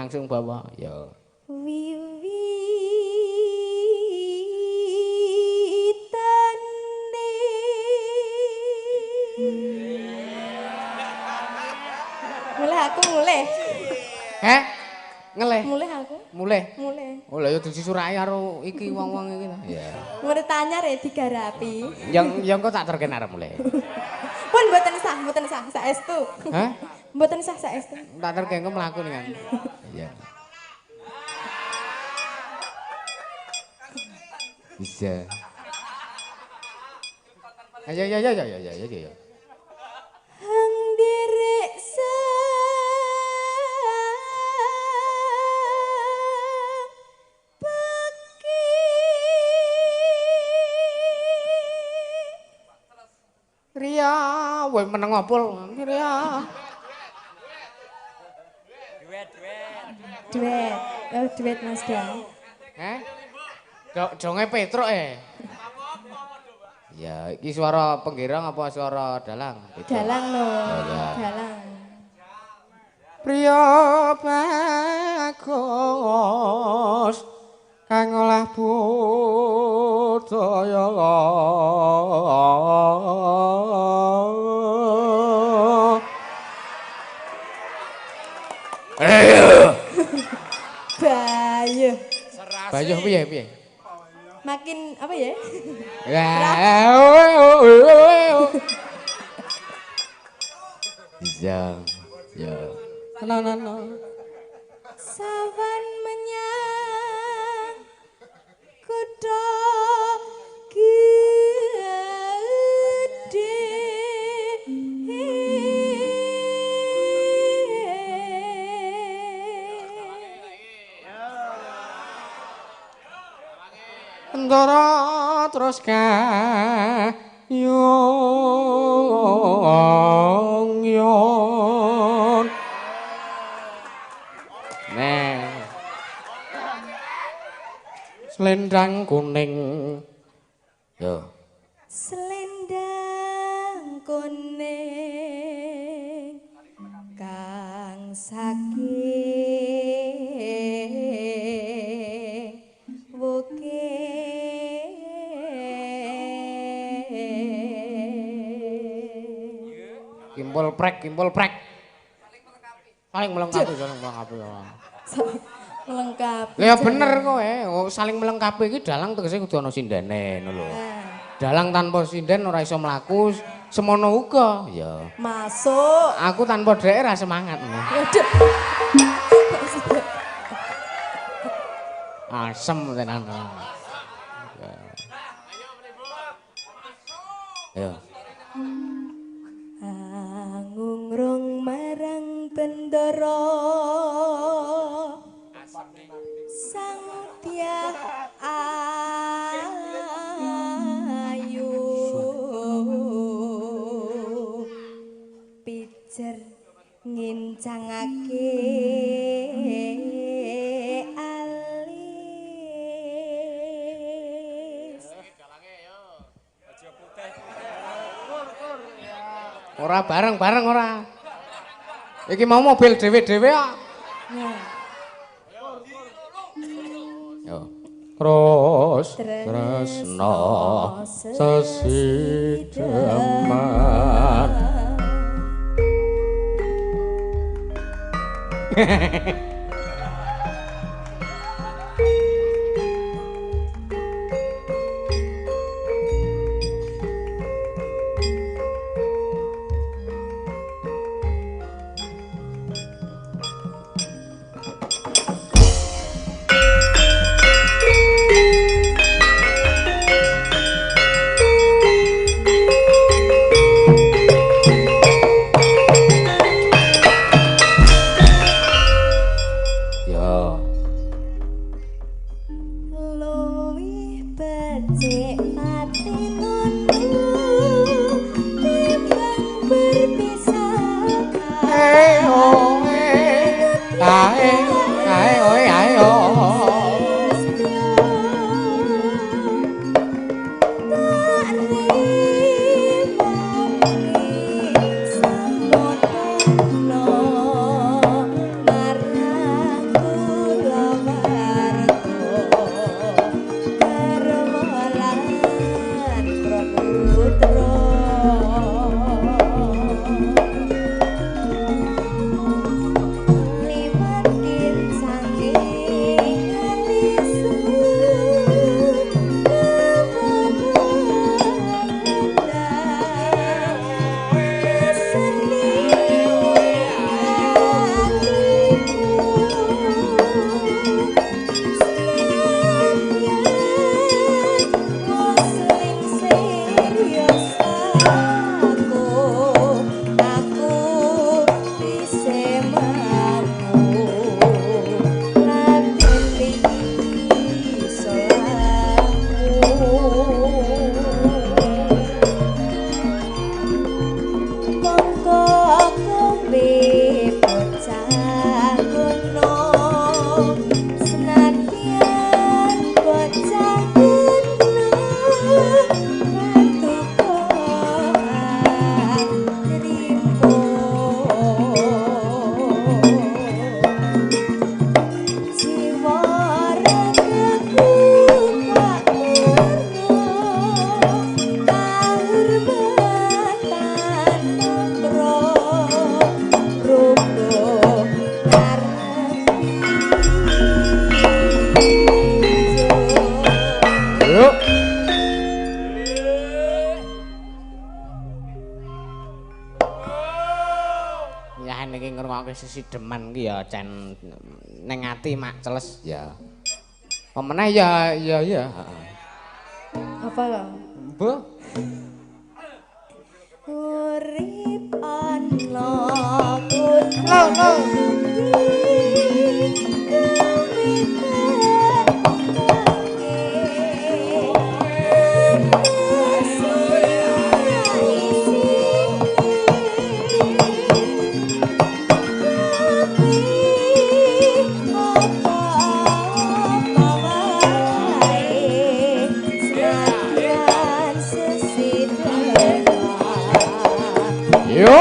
Langsung bawa. Ya. Wiwitane. Mulih aku mulih. Heh? Ngelih. Mulih aku. Mulih. Mulih. Oh lha ya disuraki karo iki wong-wong iki ta. Iya. Murid anyar ya digarapi. Yang kok tak terken arep mulih. Pun mboten sah saestu. Hah? Mboten sah saestu. Tak terken engko mlaku ning. Iya. Bisa. Ayo ayo ayo ayo ayo ayo. Hang derek sang peki. Ria, woi meneng opol. Ria. Duet duet. Duet. Oh, duet Mas Dang. Heh? Jonge Petruk e. Ya, iki suara penggirang apa suara dalang? Petruk. Dalang lho. Oh, dalang. Priya bagus kang olah budaya. Bayuh. Bayuh piye piye? Makin apa ya? Bisa. Ya. No no no. Sawan menyang kutha gedhe. Ndara terus kayong yon. Nah. Selendang kuning. Yo. Selendang kuning kang saking wukir. Kimpul prek, kimpul prek. Saling melengkapi, saling melengkapi. Melengkapi. Ya bener kowe, saling melengkapi iki dalang tegese kudu ana sindene ngono lho. Dalang tanpa sinden ora iso mlaku, semono uga. Ya. Masuk. Aku tanpa dhek ra semangat. Waduh. Asem tenan. Ya. Angungrung marang bendara sang dyah ayu pijer ngincangake alis. Ora bareng-bareng ora. Iki mau mobil dhewe-dhewe kok. Yo. Terus tresno sesideman. sesideman ki ya cen ning ati mak celes ya. Pemeneh ya ya ya. Apa lho? Mbah. Urip ana kutha. Yo.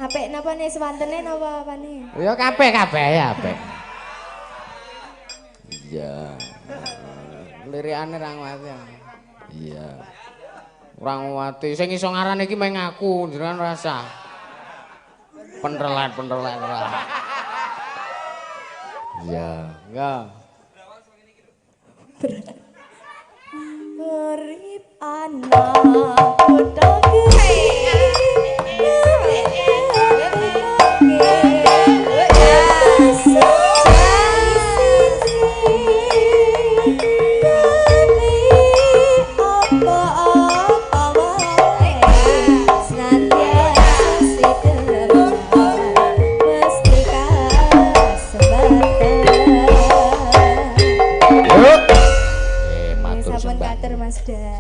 Apik napa ne swantene napa apane? Ya kabeh kabeh ya apik. Iya. Lirikane ra nguwati. Iya. Ora nguwati. Sing iso ngarani iki mung aku, jenengan ora usah. Penrelan-penrelan ora. Iya, enggak. Urip ana kutha gede.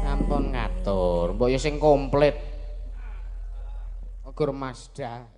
Sampun ngatur, mbok yo sing komplit. Ukur Mazda.